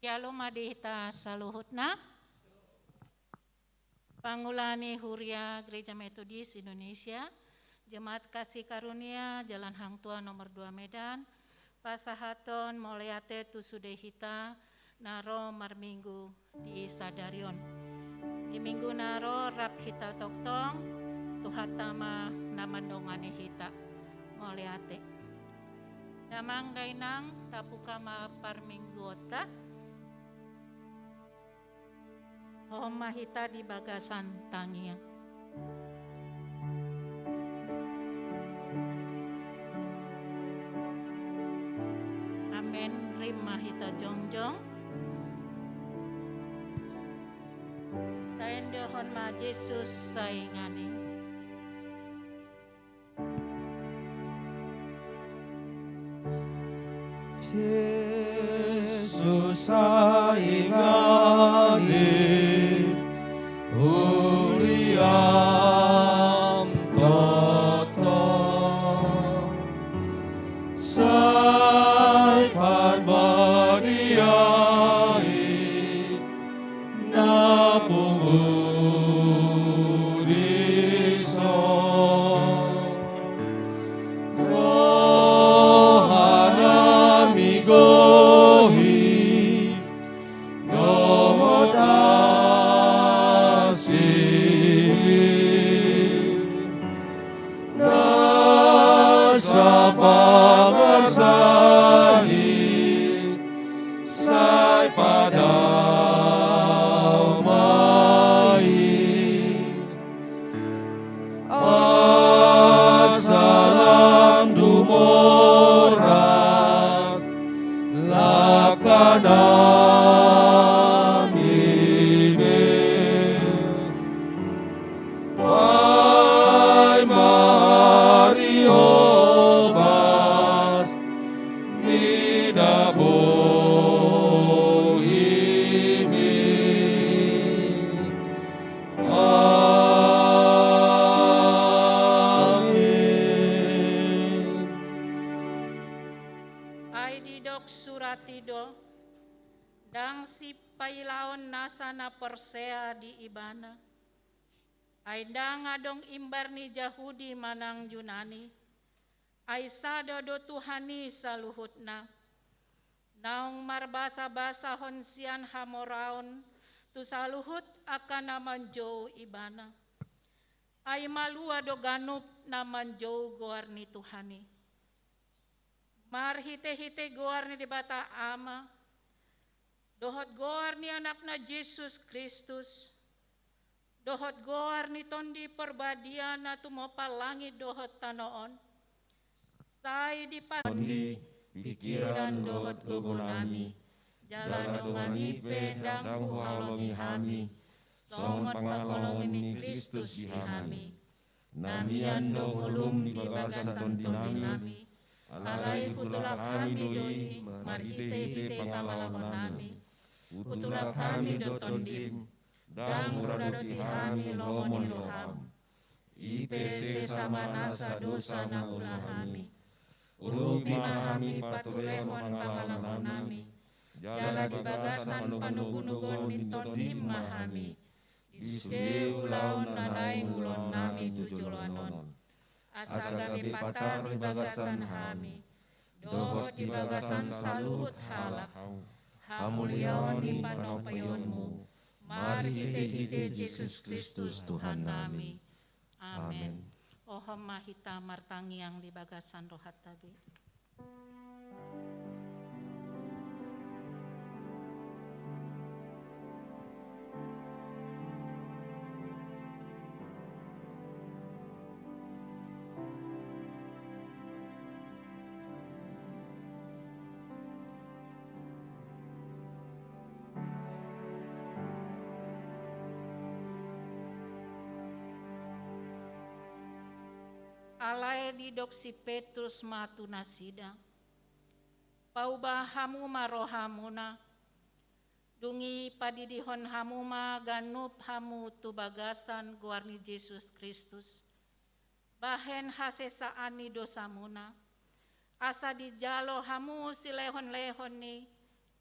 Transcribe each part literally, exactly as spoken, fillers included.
Jalo ma di hita saluhutna. Pangula ni Huria Gereja Metodis Indonesia, Jemaat Kasih Karunia Jalan Hang Tuah nomor dua Medan, pasahaton mauliate tu sude hita na ro marminggu di sadari on. Di minggu na ro rap hita tongtong, Tuhanta ma na mandongani hita. Mauliate. Damang dainang, tabuka ma parmingguonta. Hohom ma hita di bagasan tangiang. Amen. Rap ma hita jongjong. Taendehon ma Jesus saingan i. Jesus saingan i, huriaM toto. Sai parbadia i na pungu dison. Roha na migohi dohot asimi. Nasa pangasahit sai padao ma i. Asa lam dumoras langkanami be. Paima ari hobas ni dapohimi. Amen. Ai didok surat i do, ndang sipailaon nasa na porsea di Ibana. Ai ndang adong imbar ni Jahudi manang Junani, ai sada do Tuhan i saluhutna. Naung marbasabasahon sian hamoraon tu saluhut angka na manjou Ibana. Ai malua do ganup na manjou goar ni Tuhan i. Marhitehite goar ni Debata Ama, dohot goar ni Anakna Jesus Kristus, dohot goar ni Tondi Parbadia na tumompa langit dohot tano on, sai dipa- Tondi, pikiran dohot gogonami, jala dongan i pe ndang huhaholongi hami, songon panghaholongi ni Kristus di hami. Na mian do ngolum di bagasan tondinami, alai hutulak hami do i marhitehite pangalaonami. Hutulak hami do Tondim, ndang huradoti hami lomo ni roham. I pe sesa ma nasa dosa na ulaonnami. Urupi ma hami paturehon pangalaonami, jala di bagasan panogunoguon ni Tondim ma hami, di sude ulaon na naeng ulaonnami tu joloan on. Asa gabe patar di bagasan hami, dohot di bagasan saluhut halak, hamuliaon ni panompionmu, marhitehite Jesus Kristus Tuhannami. Amen. Hohom ma hita martangiang di bagasan rohanta be. Alai didok si Petrus ma tu nasida: Pauba hamu ma rohamuna, dung i padidihon hamu ma ganup hamu tu bagasan goar ni Jesus Kristus, bahen hasesaan ni dosamuna, asa dijalo hamu silehonlehon ni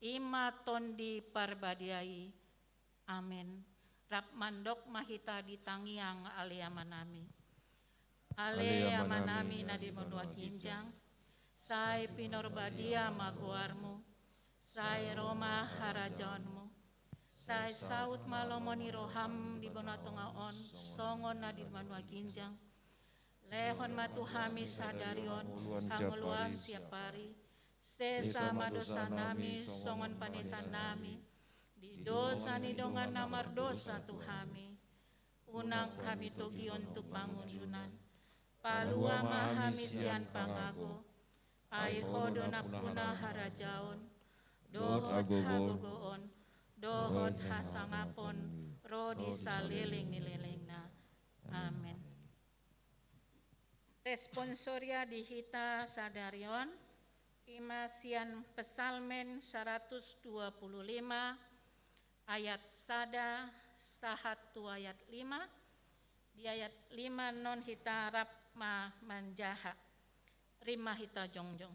I ma Tondi Parbadia i. Amen. Rap mandok ma hita di tangiang Ale Amanami. Ale Amanami na di banua ginjang, sai pinarbadia ma goarmu, sai ro ma harajaonmu, sai saut ma lomo ni roham di banua tonga on, songon na di banua ginjang. Lehon ma tu hami sadari on hangoluan siapari, sesa ma dosanami songon panesanami di dosa ni dongan na mardosa tu hami. Unang hami togihon tu pangunjunan, palua ma hami sian pangago. Ai Ho do nampuna harajaon dohot hagogoon dohot hasangapon ro di saleleng ni lelengna. Amen. Responsoria di hita sadari on, i ma sian Psalmen saratus dua pulu lima ayat sada sahat tu ayat lima. Di ayat lima non hita rap ma manjaha. Rap ma hita jongjong.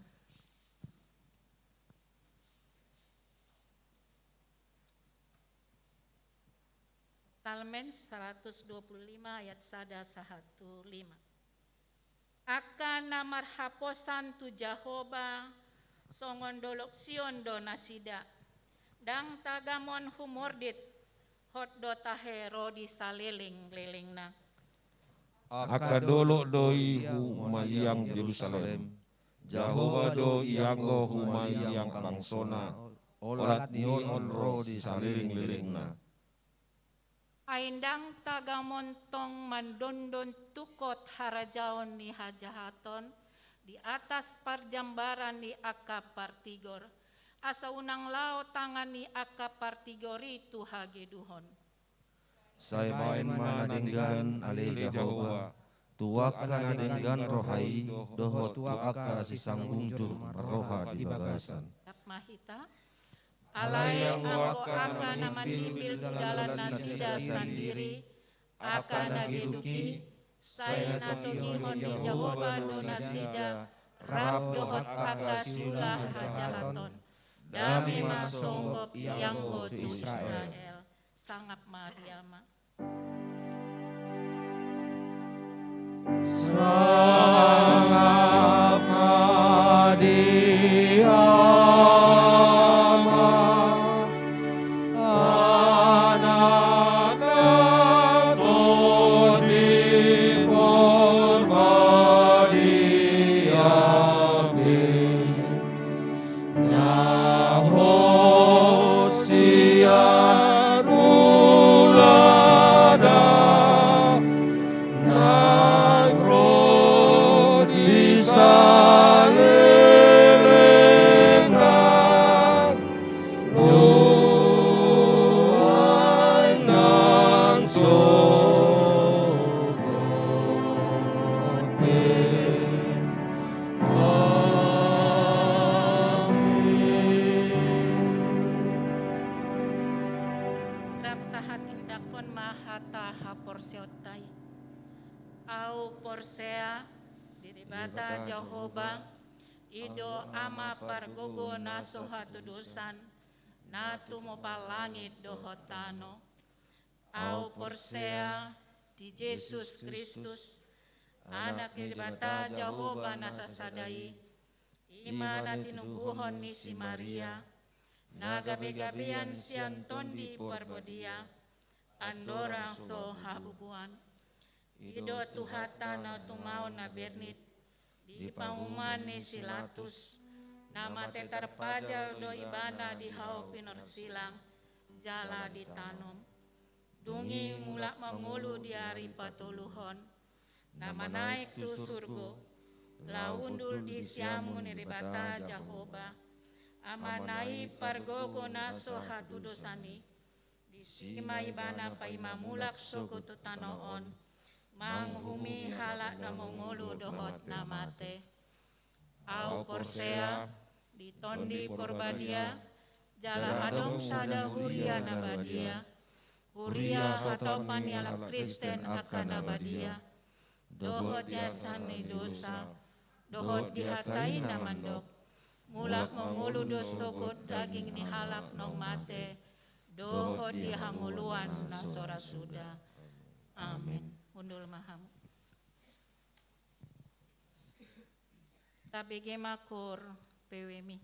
Psalmen saratus dua pulu lima ayat sada sahat tu lima. Angka na marhaposan tu Jahowa, songon dolok Sion do nasida. Ndang tagamon humordit, hot do tahe ro di saleleng-lelengna. Angka dolok do i humaiang Jerusalem. Jahowa do ianggo humaiang bangsona, olat ni on ro di saleleng-lelengna. Ai ndang tagamon tong mandondon tungkot harajaon ni hajahaton di atas parjambaran ni angka partigor, asa unang laho tangan ni angka partigor i tu hageduhon. Sai baen ma na denggan ale Jahowa, tu angka na denggan roha i, dohot tu angka sisanggungjur marroha di bagasan. Rap ma hita. Alai anggo angka na manimbil tu dalan nasida sandiri, angka na geduk i, sai na togihon ni Jahowa do nasida, rap dohot angka siula hajahaton. Dame ma songgop ianggo tu Israel. Sangap ma di Ama. Sangap ma di Ama, Anak, Tondi Porbadia pe. Na hot sian mulana, na ro di salelengna, nuaeng nang sogot pe. Amen. Rap tahatindangkon ma hata haporseaonta i. Ahu porsea di Debata Jahowa, i do Ama pargogo na so hatudosan, na tumompa langit dohot tano. Ahu porsea di Jesus Kristus, Anak ni Debata Jahowa na sasada i, i ma na tinubuhon ni si Maria, na gabegabean sian Tondi Porbadia, andorang so habubuhan. I do Tuhanta na tumaon na bernit, di panguhuman ni si Latus, na mate tarpajal do ibana di hau pinorsilang, jala ditanom. Dung i mulak mangolu di ari patoluhon, na manaek tu surgo, laho hundul di siamun ni Debata Jahowa, Amana i pargogo na so hatudosan i, disi ma ibana paima mulak sogot tu tano on, manguhumi halak na mangolu dohot na mate. Ahu porsea di Tondi Porbadia, jala adong sada huria na badia, huria hatopan ni halak Kristen angka na badia, dohot di hasesaan ni dosa, dohot di hata i na mandok, Mulak mangolu do sogot daging ni halak naung mate, dohot di hangoluan na so ra suda. Amen. Hundul ma hamu. Tabege ma koor P W M I.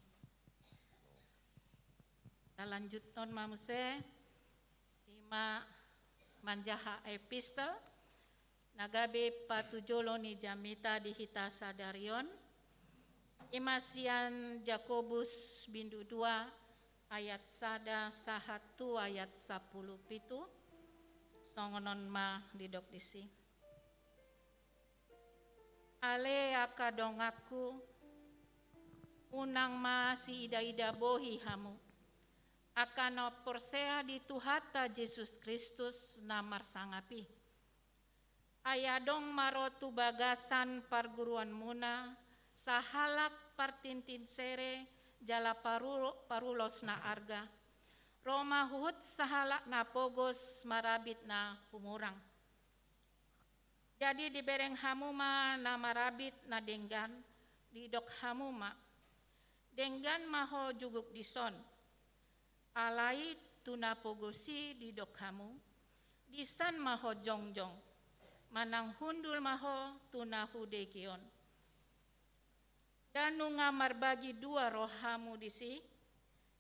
Talanjuthon ma muse, i ma manjaha epistel na gabe patujolo ni jamita di hita sadari on, i ma sian Jakobus bindu dua ayat sada sahat tu ayat sampulu pitu, songon on ma didok disi. Ale angka donganku, unang ma siida-ida bohi hamu, angka na porsea di Tuhanta Jesus Kristus na marsangap i. Ai adong ma ro tu bagasan parguruanmuna sahalak partintin sere jala paru-, parulos na arga. Ro ma huhut sahalak na pogos marabit na humurang. Jadi dibereng hamu ma na marabit na denggan, didok hamu ma: Denggan ma ho juguk dison. Alai tu na pogos i didok hamu: Disan ma ho jongjong, manang hundul ma ho tu na hudege on. Nda nunga marbagi dua rohamu disi?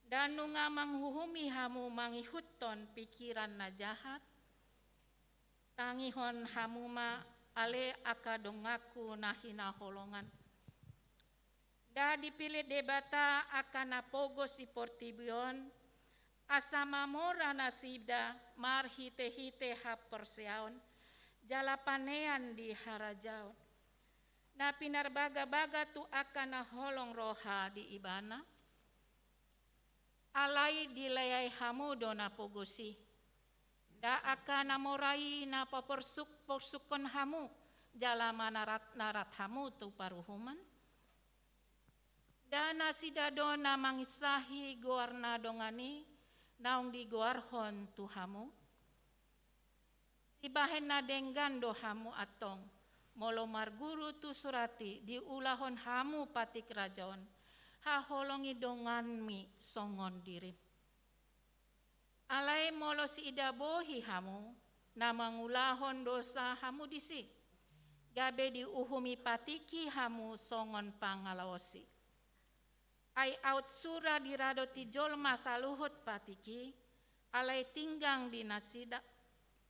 Nda nunga manguhumi hamu mangihuthon pikiran na jahat? Tangihon hamu ma, ale angka donganku na hinaholongan. Nda dipillit Debata angka na pogos di portibi on, asa mamora nasida marhite-hite haporseaon jala panean di harajaon, na pinarbaga-baga tu angka na holong roha di Ibana? Alai dileai hamu do na pogos i. Nda angka na mora i na paporsuk-porsukkon hamu jala manarat-narat hamu tu paruhuman? Nda nasida do na manginsahi goar na dongan i naung digoarhon tu hamu? Sibahen na denggan do hamu antong, molo marguru tu surat i diulahon hamu patik raja on, haholongi donganmi songon dirim. Alai molo siida bohi hamu, na mangulahon dosa hamu disi, gabe diuhumi patik i hamu songon pangalaosi. Ai aut sura diradoti jolma saluhut patik i, alai tinggang di nasida,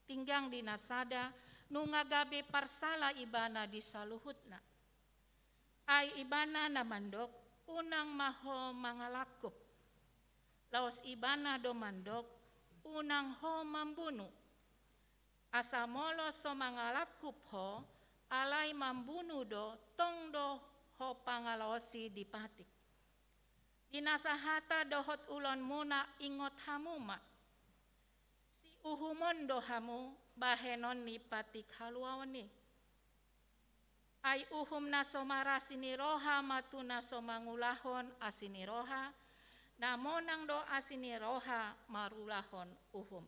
tinggang di na sada, nunga gabe parsala ibana di saluhutna. Ai Ibana na mandok: Unang ma ho mangalangkup. Laos Ibana do mandok: Unang ho mambunu. Asa molo so mangalangkup ho, alai mambunu do, tong do ho pangalaosi di patik. Di nasa hata dohot ulaonmuna ingot hamu ma. Siuhumon do hamu bahenon ni patik haluaon i. Ai uhum na so marasi ni roha ma tu na so mangulahon asi ni roha, na monang do asi ni roha marulahon uhum.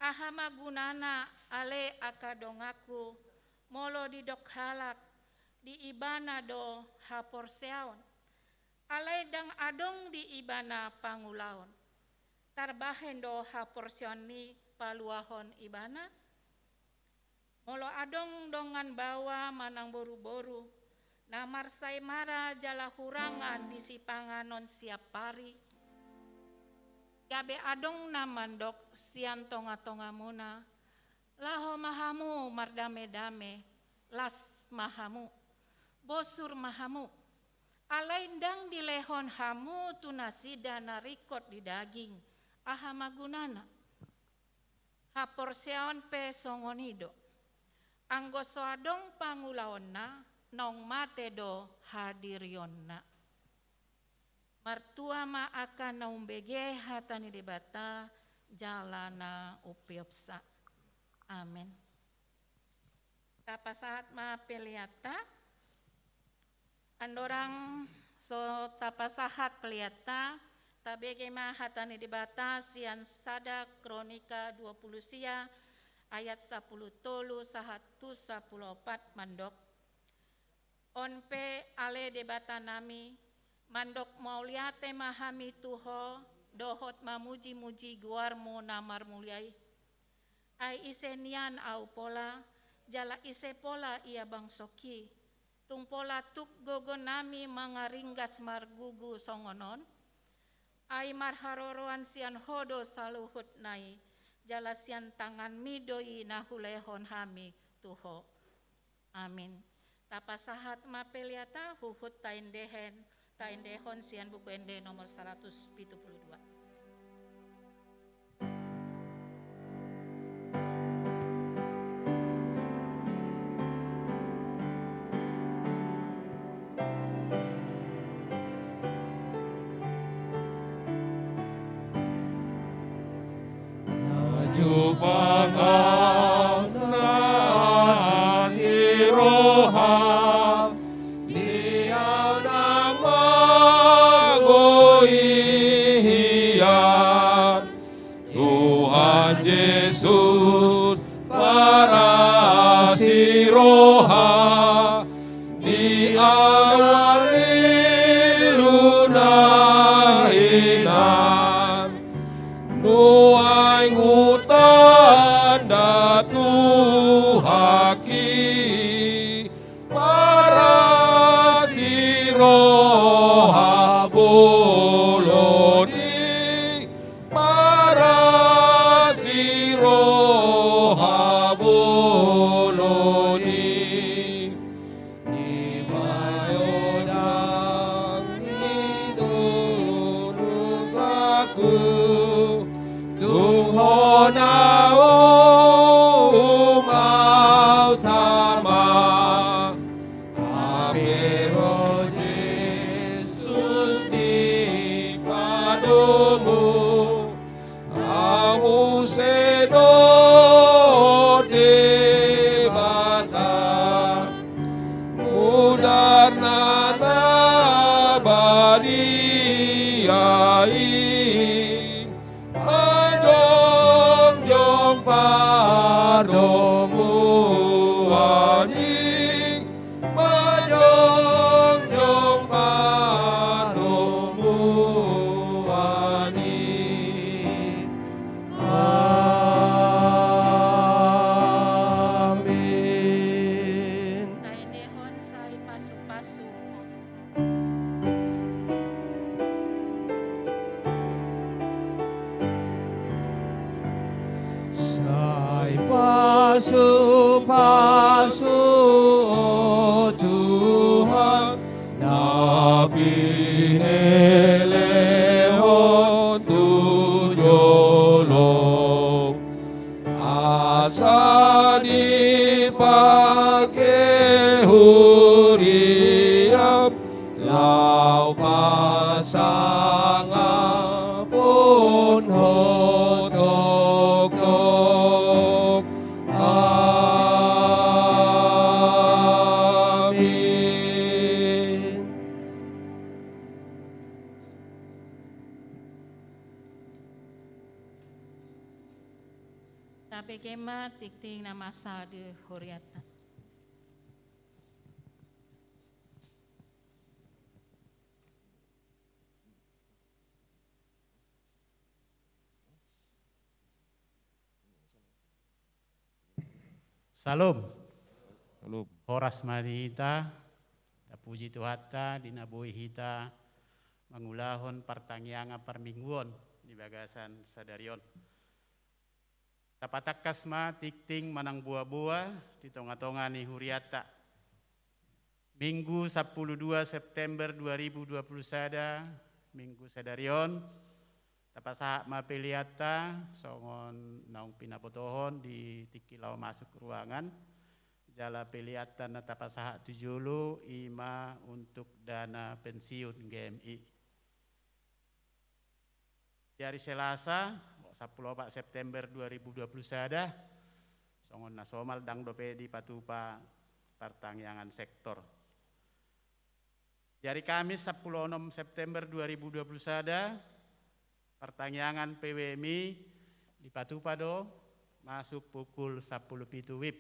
Aha ma gunana, ale angka donganku, molo didok halak: Di Ibana do haporseaon, alai ndang adong di Ibana pangulaon? Tarbahen do haporseaon i paluahon Ibana? Molo adong dongan baoa manang boruboru na marsaemara jala hurangan di sipanganon siap ari, gabe adong na mandok sian tongatongamuna: Laho ma hamu mardamedame, las ma hamu, bosur ma hamu. Alai ndang dilehon hamu tu nasida na ringkot di daging, aha ma gunana? Haporseaon pe songon i do. Anggo so adong pangulaonna, naung mate do hadirionna. Martua ma angka na umbege hata ni Debata jala na umpeopsa. Amen. Tapasahat ma peleanta. Andorang so tapasahat peleanta, tabege ma hata ni Debata sian sada Kronika dua pulu sia ayat sampulu tolu sahat tu sampulu opat mandok: On pe ale Debata nami, mandok mauliate ma hami tu Ho, dohot mamuji-muji goarMu na marmulia i. Ai ise nian ahu pola, jala ise pola ia bangsongki? Tung pola tuk gogo nami mangaringgas margugu songon on? Ai marharoroan sian Ho do saluhutna i, jala sian tanganMi do i na hulehon hami tu Ho. Amin. Tapasahat ma peleanta huhut taendehon, taendehon sian Buku Ende nomor saratus pitu pulu dua. Na jumpang ahu na asi roha, di ahu nang manggohi hian. Tuhan Jesus parasi roha, di ahu na lilu na hinan, nuaeng hutanda Tuhangki. Parasi roha bolon i, parasi roha bolon i. Di bayonan ni dosaku, tung Ho na umbahen Tama. Hape ro Jesus di padomu, ahu muse do Debata, mudarna na badia i. Manjongjong pardomuan i, manjongjong pardomuan i. Amin. Taendehon sai pasupasu. Sai pasupasu, o Tuhan, na pinelehon tu jolo, asa dipake huriaM laho pasangaphon Ho tongtong. Amin. Tabege ma tingting na masa di huriatta. Syalom. Syalom. Horas ma di hita, tapuji Tuhanta di na boi hita mangulahon partangiangan parmingguon di bagasan sadari on. Tapatangkas ma tingting manang boaboa di tongatonga ni huriatta. Minggu sampulu dua September dua ribu dua pulu sada, Minggu sadari on, tapasahat ma peleanta songon naung pinabotohon di tingki laho masuk ruangan, jala peleanta na tapasahat tu jolo i ma untuk dana pensiun G M I. Di ari Selasa, sampulu opat September dua ribu dua pulu sada, songon na somal ndang dope dipatupa partangiangan sektor. Di ari Kamis, sampulu onom September dua ribu dua pulu sada, partangiangan P W M I dipatupa do masuk pukul sampulu pitu wib.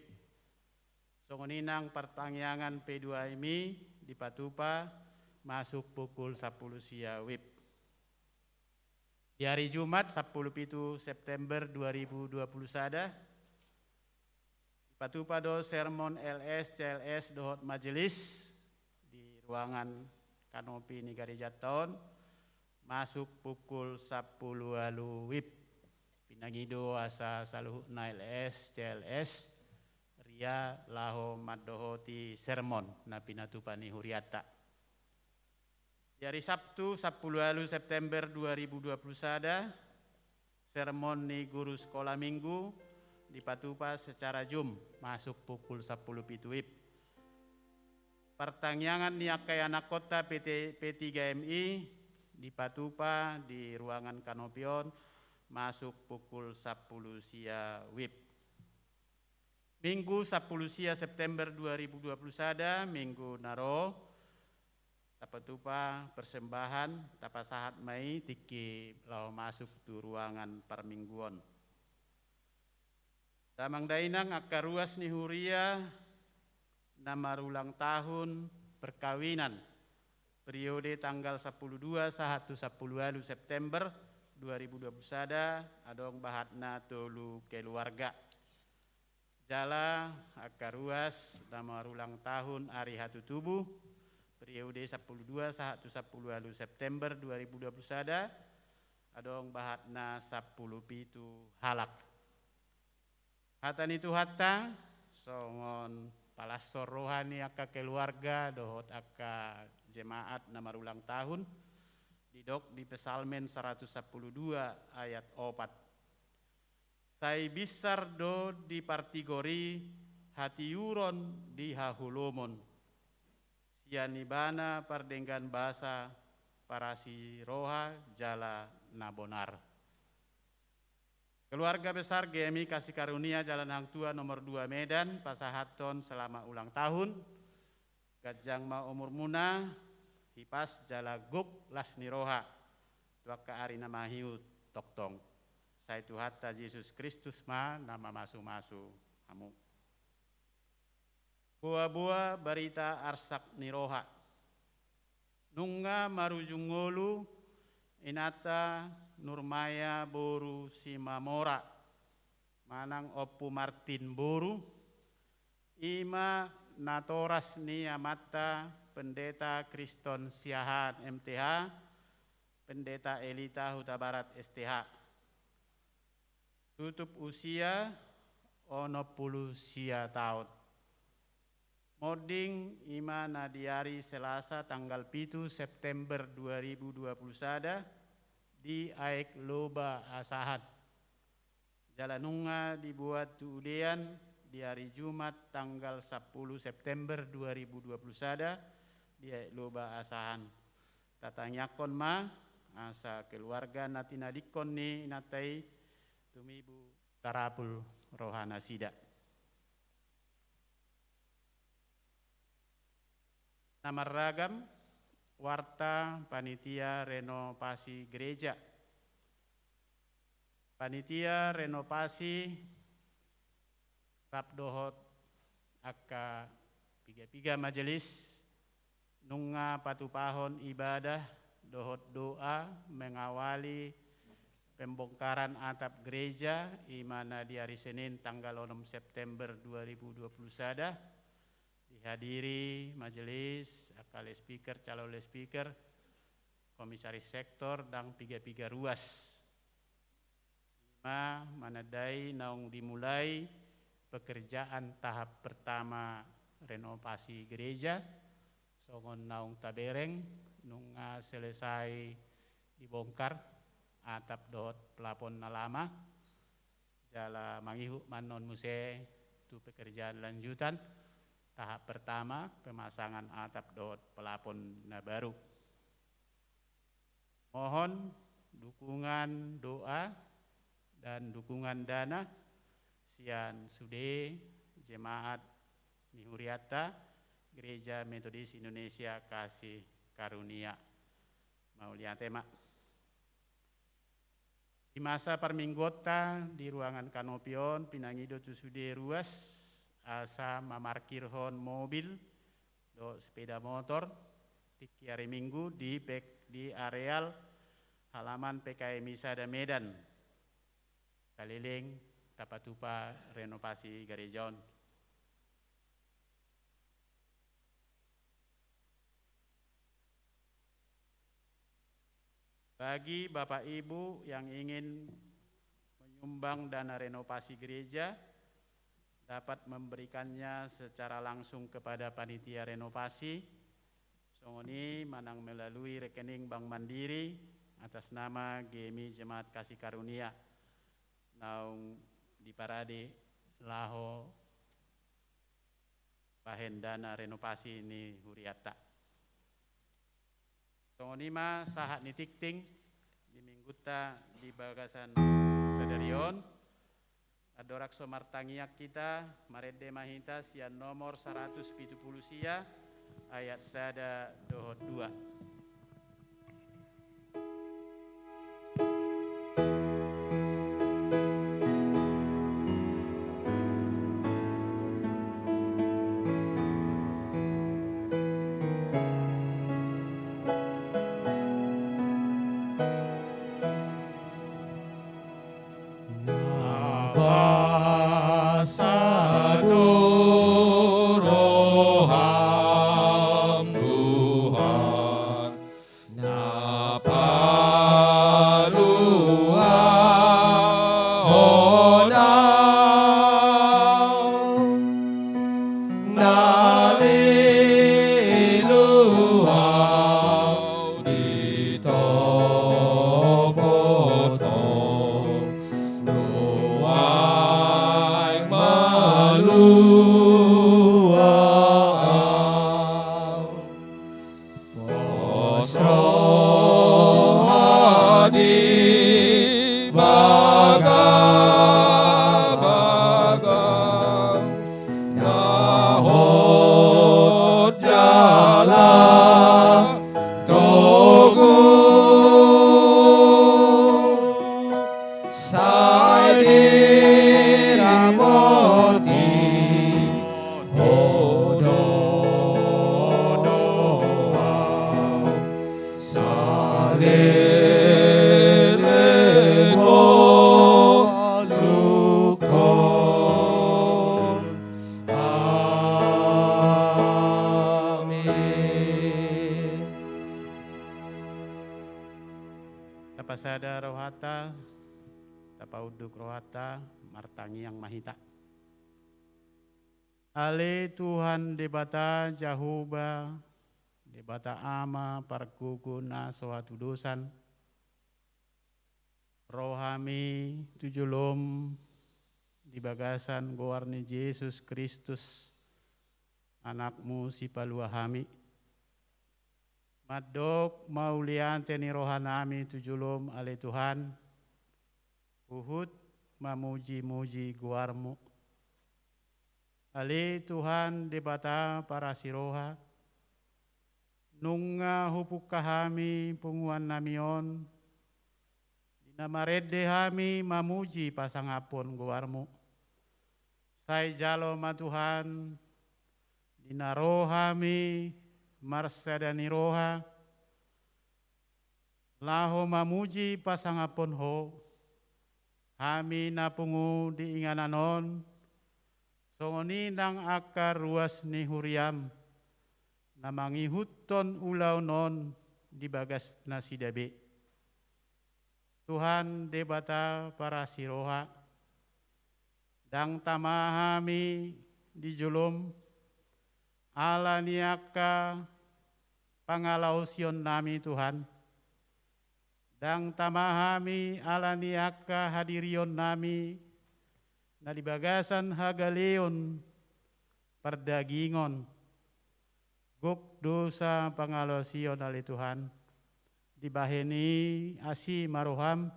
Songon i nang partangiangan P dua M I dipatupa masuk pukul sampulu sia wib. Di hari Jumat, sampulu pitu September dua ribu dua puluh sada, dipatupa do sermon L S, C L S dohot majelis di ruangan kanopi ni garejanta on, masuk pukul sampulu ualu wib. Pinangido asa saluhutna L S, C L S, ria laho mandohoti sermon na pinatupa ni hurianta. Di hari Sabtu, sampulu ualu September dua ribu dua puluh sada, sermon ni guru sekolah minggu dipatupa secara Zoom, masuk pukul sampulu pitu wib. Partangiangan ni angka ianakhonta P T, P tiga M I dipatupa di ruangan kanopi on, masuk pukul sampulu sia wib. Minggu sampulu sia September dua ribu dua puluh sada, minggu na ro, tapatupa persembahan, tapasahat ma i tingki laho masuk tu ruangan parmingguon. Damang dainang, angka ruas ni huria na marulang tahun perkawinan, periode tanggal sampulu dua sahat tu sampulu ualu September dua ribu dua puluh sada, adong bahatna tolu keluarga. Jala angka ruas na marulang tahun ari hatutubu, periode sampulu dua sahat tu sampulu ualu September dua ribu dua puluh sada, adong bahatna sampulu pitu halak. Hata ni Tuhanta, songon palashon roha ni angka keluarga dohot angka jemaat na marulang tahun, didok di Psalmen saratus sampulu dua ayat opat. Sai binsar do di partigor i hatiuron di haholomon. Sian Ibana pardenggan basa, parasi roha jala na bonar. Keluarga besar G M I Kasih Karunia Jalan Hang Tuah nomor dua Medan pasahathon selamat ulang tahun. Ganjang ma umurmuna, hipas jala gok las ni roha tu angka ari na mangihut tongtong. Sai Tuhanta Jesus Kristus ma na mamasumasu hamu. Boaboa barita arsak ni roha. Nunga marujung ngolu inanta Nurmaya boru Simamora manang Ompu Martin boru, i ma natoras ni amanta Pendeta Kriston Siahaan M T H, Pendeta Elita Hutabarat S T H. Tutup usia onom pulu sia taon. Monding i ma na di ari Selasa tanggal pitu September dua ribu dua puluh sada di Aek Loba Asahan. Jala nunga dibuat tu udean di ari Jumat tanggal sampulu September dua ribu dua puluh sada di Aek Loba Asahan. Tatangiangkon ma asa keluarga na tinadingkon ni inanta i tumibu tarapul rohanasida. Na marragam warta panitia renovasi gereja. Panitia renovasi rap dohot angka piga-piga majelis nunga patupahon ibadah dohot doa mengawali pembongkaran atap gereja, i ma na di ari Senin tanggal onom September dua ribu dua puluh sada, dihadiri majelis, angka loudspeaker, calon loudspeaker, komisaris sektor, nang piga-piga ruas. I ma manandai naung dimulai pekerjaan tahap pertama renovasi gereja, songon naung tabereng nunga selesai dibongkar atap dohot pelapon na lama, jala mangihut ma annon muse tu pekerjaan lanjutan, tahap pertama pemasangan atap dohot pelapon na baru. Mohon dukungan doa dan dukungan dana sian sude jemaat ni hurianta Gereja Metodis Indonesia Kasih Karunia. Mauliate ma. Di masa parmingguonta di ruangan kanopi on pinangido tu sude ruas asa mamarkirhon mobil dohot sepeda motor tingki ari Minggu di pek-, di areal halaman P K M I sada Medan. Saleleng tapatupa renovasi gareja on. Bagi Bapak Ibu yang ingin menyumbang dana renovasi gereja, dapat memberikannya secara langsung kepada panitia renovasi, songon i manang melalui rekening Bank Mandiri atas nama G M I Jemaat Kasih Karunia, naung diparade laho bahen dana renovasi ni hurianta. Songon i ma sahat ni tingting di Minggunta di bagasan sadari on. Andorang so martangiang hita, marende ma hita sian nomor saratus pitu pulu sia, ayat sada dohot dua. Na basa do roham, Tuhan, na paluahon au, na lilo au di topot ho, nuaeng malua au. Pos roha di bagabaga, dohot jala togu. Sai diramoti Ho do au, saleleng ngolungkon. Amin. Tapasada rohanta, tapaunduk rohanta, martangiang ma hita. Ale Tuhan Debata Jahowa, Debata Ama pargogo na so hatudosan, ro hami tu jolom di bagasan goar ni Jesus Kristus, Anakmu sipalua hami. Mandok mauliate ni rohanami tu jolom ale Tuhan, huhut mamuji-muji goarmu. Ale Tuhan Debata parasi roha, nunga hupungka hami punguannami on, di na marende hami mamuji pasangaphon goarmu. Sai jalo ma Tuhan, di na ro hami marsada ni roha, laho mamuji pasangaphon Ho, hami na pungu di inganan on, songon i nang angka ruas ni huriam, na mangihuthon ulaon on di bagas nasida be. Tuhan Debata parasi roha, ndang tama hami di jolom, ala ni angka pangalaosionnami Tuhan. Ndang tama hami ala ni angka hadirionnami, na di bagasan hagaleon pardagingon. Gok dosa pangalaosion ale Tuhan. Dibahen i asi ma roham.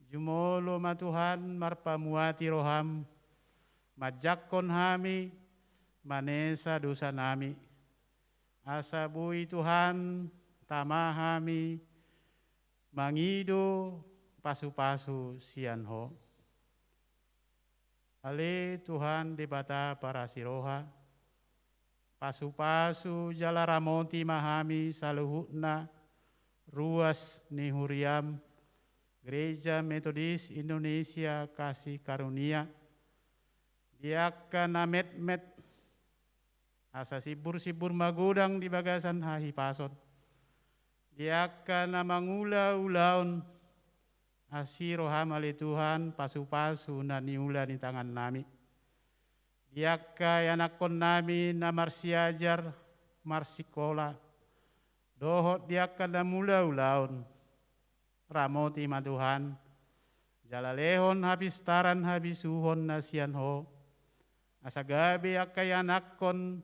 Jumolo ma Tuhan marpamuati roham. Manjangkon hami, manesa dosanami. Asa boi Tuhan tama hami mangido pasu-pasu sian Ho. Ale Tuhan Debata parasi roha, pasu-pasu jala ramoti ma hami saluhutna ruas ni huriam, Gereja Metodis Indonesia Kasih Karunia, di angka na metmet, asa simbur-simbur magodang di bagasan hahipason. Di angka na mangula ulaon, asi roham ale Tuhan pasu-pasu na niula ni tangannami. Di angka ianakkonnami na marsiajar, marsikola, dohot di angka na mula ulaon, ramoti ma Tuhan, jala lehon hapistaran habisuhon na sian Ho, asa gabe angka ianakkon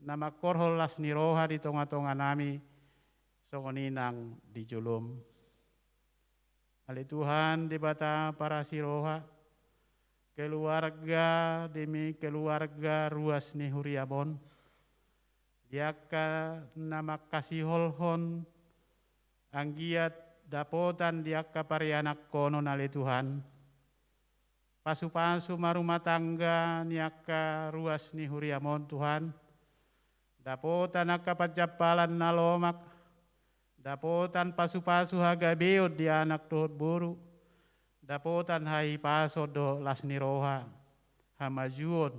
na mangkorhon las ni roha di tonga-tonganami, songon i nang di jolom. Ale Tuhan Debata parasi roha, keluarga demi keluarga ruas ni huriam on, di angka na mangkasiholhon, anggiat dapotan di angka parianakkonon ale Tuhan. Pasu-pasu ma rumah tangga ni angka ruas ni huriam on Tuhan. Dapotan angka panjampalan na lomak, dapotan pasu-pasu hagabeon di anak dohot boru, dapotan hahipason dohot las ni roha, hamajuon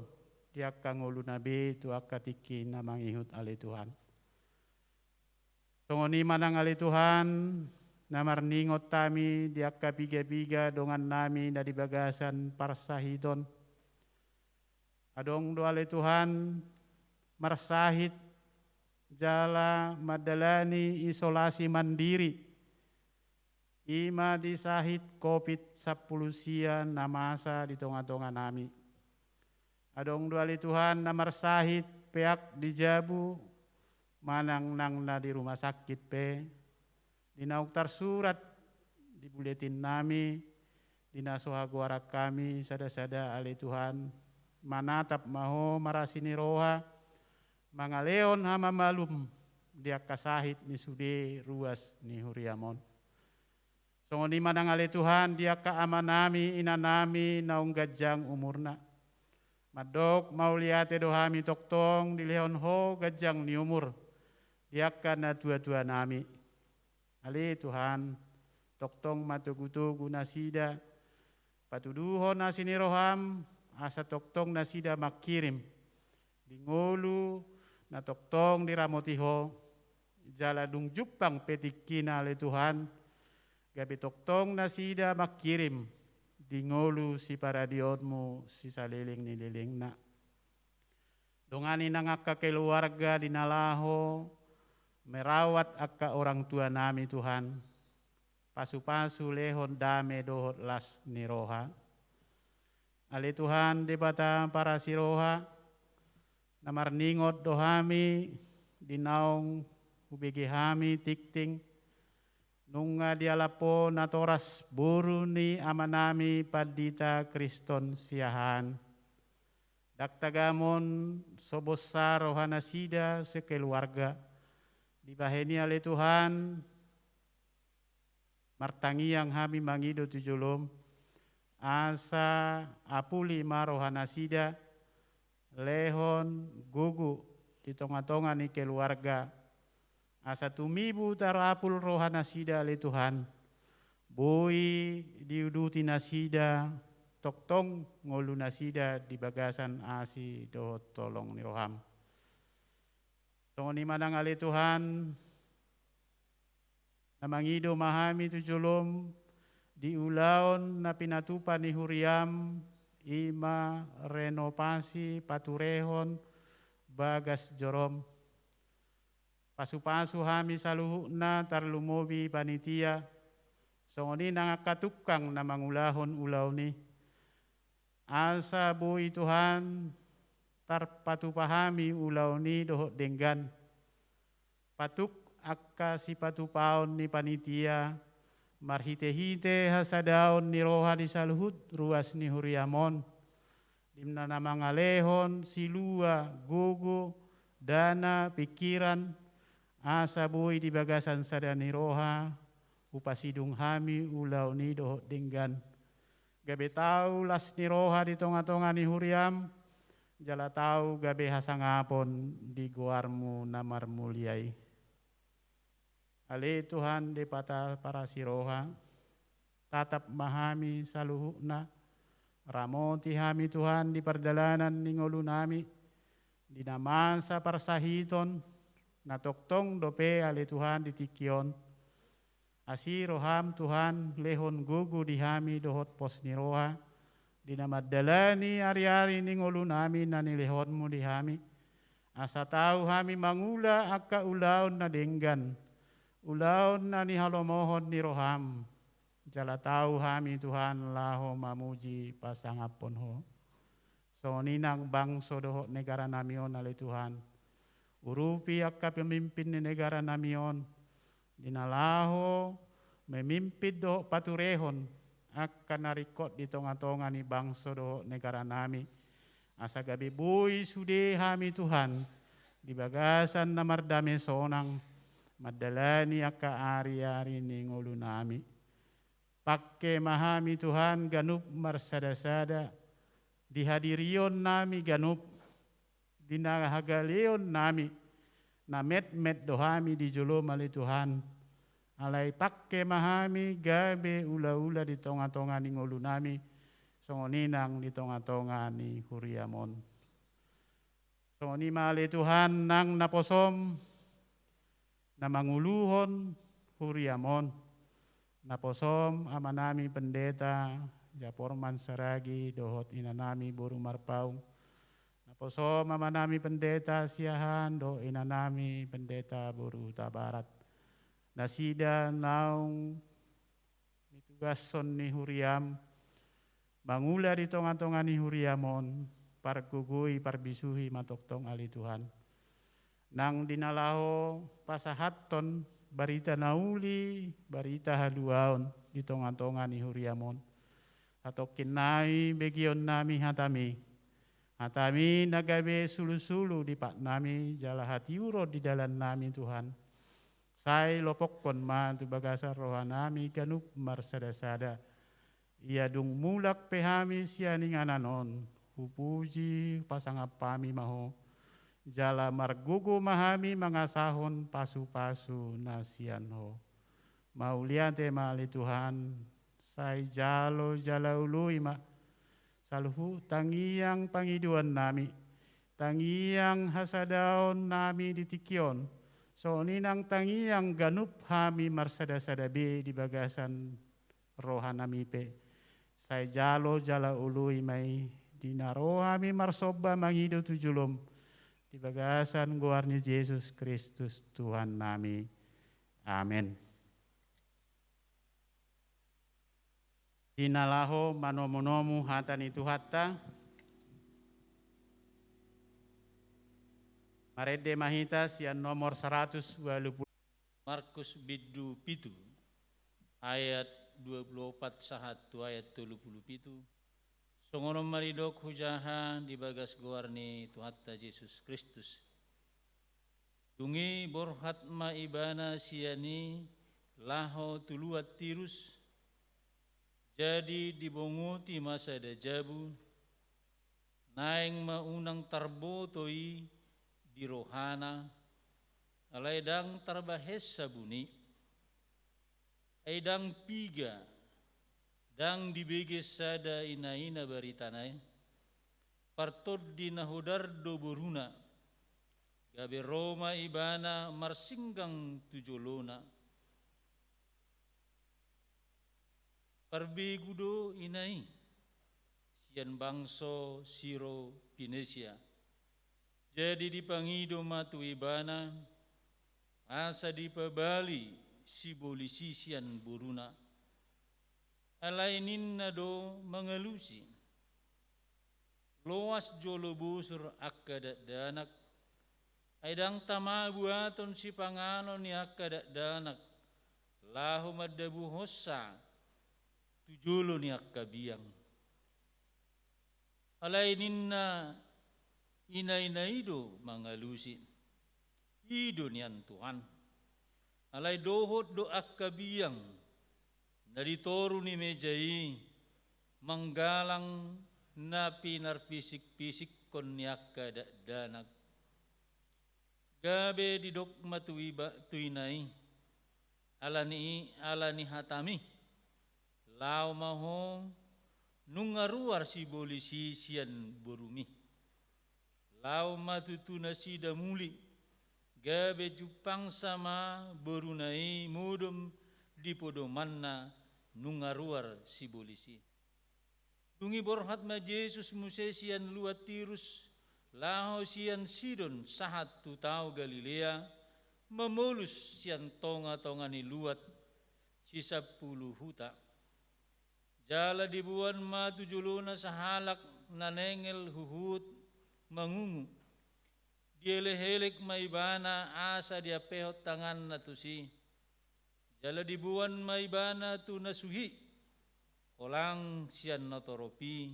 di angka ngoluna be tu angka tingki na mangihut ale Tuhan. Songon i ma nang ale Tuhan, na marningot hami di angka piga-piga dongannami na di bagasan parsahiton. Adong do ale Tuhan marsahit jala mandalani isolasi mandiri, i ma di sahit covid sampulu sia na masa di tonga-tonganami. Adong do ale Tuhan na marsahit peak di jabu manang nang na di rumah sakit pe, di naung tarsurat di buletinnami, di na so hagoaran hami sada-sada ale Tuhan, manatap ma Ho marasi ni roha, mangalehon hamamalum di angka sahit ni sude ruas ni huriam on. Songon i ma nang ale Tuhan di angka amanami inanami naung ganjang umurna. Mandok mauliate do hami tongtong dilehon Ho ganjang ni umur di angka na tua-tuanami. Ale Tuhan, tongtong ma togu-togu nasida, patuduhon asi ni roham asa tongtong nasida mangkirim di ngolu na tongtong diramoti Ho, jala dung jumpang pe tingkina ale Tuhan, gabe tongtong nasida mangkirim di ngolu siparadionmu sisaleleng ni lelengna. Dongani nang angka keluarga di na laho merawat angka orang tuanami Tuhan. Pasu-pasu lehon dame dohot las ni roha. Ale Tuhan Debata parasi roha, na marningot do hami di naung hubege hami tingting, nunga dialap Ho natoras boru ni amanami Pandita Kriston Siahaan. Ndang tagamon so bonsa rohanasida sekeluarga. Dibahen i ale Tuhan, martangiang hami mangido tu jolom, asa apuli ma rohanasida, lehon gogo di tonga-tonga ni keluarga, asa tumibu tarapul rohanasida ale Tuhan, boi diuduti nasida tongtong ngolunasida di bagasan asi dohot holong ni roham. Songon i ma nang ale Tuhan, na mangido ma hami tu jolom di ulaon na pinatupa ni huriam, i ma renovasi paturehon bagas jorom. Pasu-pasu hami saluhutna tarlumobi panitia, songon i nang angka tungkang na mangulahon ulaon i. Asa boi Tuhan tarpatupa hami ulaon i dohot denggan. Patuk angka sipatupaon ni panitia, marhite-hite hasadaon ni roha di saluhut ruas ni huriam on. Di na mangalehon silua, gogo, dana, pingkiran, asa boi di bagasan sada ni roha, hupasidung hami ulaon i dohot denggan. gabe tau las ni roha di tonga-tonga ni huriam, jala tau gabe hasangapon di goarmu na marmulia i. Ale Tuhan Debata parasi roha, tatap ma hami saluhutna, ramoti hami Tuhan di pardalanan ni ngolunami, di na masa parsahiton, na tongtong dope ale Tuhan di tingki on. Asi roham Tuhan, lehon gogo di hami dohot pos ni roha, di na mandalani ari-ari ni ngolunami na nilehonmu di hami. Asa tau hami mangula angka ulaon na denggan, ulaon na nihalomohon ni roham. Jala tau hami Tuhan laho mamuji pasangaphon ho. Songon i nang bangso dohot negara nami on ale Tuhan. Urupi angka pemimpin ni negara nami on, di na laho memimpin dohot paturehon angka na ringkot di tonga-tonga ni bangso dohot negara nami. Asa gabe boi sude hami Tuhan, di bagasan na mardame sonang, mandalani angka ari-ari ni ngolunami. Pangke ma hami Tuhan ganup marsada-sada, di hadirion nami ganup, di na hagaleon nami, na metmet do hami di jolom ale Tuhan. Alai pangke ma hami gabe ula-ula di tonga-tonga ni ngolunami, songon i nang di tonga-tonga ni huriam on. Songon i ma ale Tuhan nang naposom, na manguluhon huriam on. Naposom amanami pendeta Japorman Saragi dohot inanami boru Marpaung. Naposom amanami pendeta Siahaan dohot inanami pendeta boru Hutabarat. Nasida naung nitugashon ni huriam, mangula di tonga-tonga ni huriam on, pargogoi, parbisuhi ma tongtong ale Tuhan. Nang di na laho pasahathon barita na uli, barita haluaon di tonga-tonga ni huriam on. Satongkin nai begeon nami hatami. Hatami na gabe sulu-sulu di patnami, jala hatiuron di dalannami Tuhan. Sai lopokkon ma tu bagasan rohanami ganup marsada-sada. Ia dung mulak pe hami sian inganan on, hupuji pasangap hami ma ho. Jala margogo ma hami mangasahon pasu-pasu na sian ho. Mauliate ma ale Tuhan, sai jalo jala oloi ma saluhut tangiang pangidoannami, tangiang hasadaonnami di tingki on, songon i nang tangiang ganup hami marsada-sada be di bagasan rohanami pe. Sai jalo jala oloi ma i, di na ro hami marsomba mangido tu jolom, di bagasan goar ni Jesus Kristus Tuhannami. Amen. Di na laho manomu-nomu hata ni Tuhanta, marende ma hita sian nomor saratus ualu pulu. Markus bindu pitu, ayat dua pulu opat sahat tu ayat tolu pulu pitu. Songon on ma didok hujaha di bagas goar ni Tuhanta Jesus Kristus. Dung i borhat ma ibana sian i laho tu luat Tirus, jadi dibongoti ma sada jabu, naeng ma unang tarboto i di rohana, alai ndang tarbahen sabun i. Ai ndang piga, ndang dibege sada ina-ina baritana i, partondi na hodar do boruna, gabe ro ma ibana marsinggang tu jolona. Parbegu do ina i, sian bangso Siropinesia. Jadi dipangido ma tu ibana, asa dipabali sibolis i sian boruna. Alai ninna do mangalusi. Loas jolo bosur angka dakdanak, ai ndang tama buaton sipanganon ni angka dakdanak, laho mandabuhonsa tu jolo ni angka biang. Alai ninna ina-ina i do mangalusi. I do nian Tuhan. Alai dohot do angka biang na di toru ni meja i, manggalang na pinarpisik-pisikkon ni angka dakdanak. Gabe didok ma tu iba, tu ina i, ala ni i, ala ni hatami, laho ma ho, nunga ruar sibolis i sian borumi. Laho ma tutu nasida muli, gabe jumpangsa ma boruna i modom di podomanna, nunga ruar sibolis i. Dung i borhat ma Jesus muse sian luat Tirus, laho sian Sidon sahat tu tao Galilea, mamolus sian tonga-tonga ni luat sisampulu huta. Jala diboan ma tu jolona sahalak na nengel huhut mangungu. Dielek-elek ma ibana asa diampehon tanganna tusi. Jala diboan ma ibana tu na suhi, holang sian na torop i,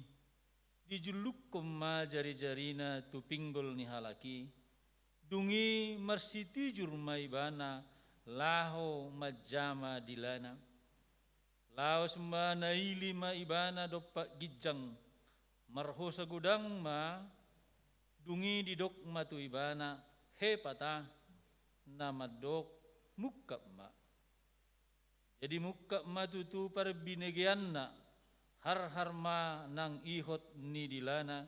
dijullukkon ma jari-jarina tu pinggol ni halak i, dung i marsitijur ma ibana laho manjama dilana. Laos ma naili ma ibana dompak ginjang, marhosa godang ma, dung i didok ma tu ibana, Hepata, na mandok, mungkap ma. Jadi mungkap ma tutu parbinegeanna, harhar ma nang ihot ni dilana,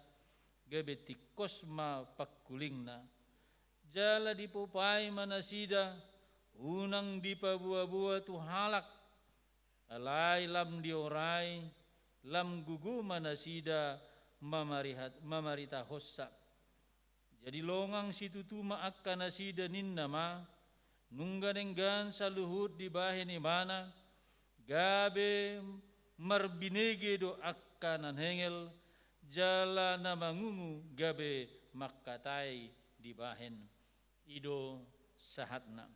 gabe tingkos ma pangkulingna. Jala dipopai ma nasida, unang dipaboa-boa tu halak, alai lam diorai, lam gogo ma nasida mamarihat-, mamaritahonsa. Jadi longang situtu ma angka nasida ninna ma, nunga denggan saluhut dibahen ibana, gabe marbinege do angka na nengel, jala na mangungu gabe mangkatai dibahen. I do sahatna.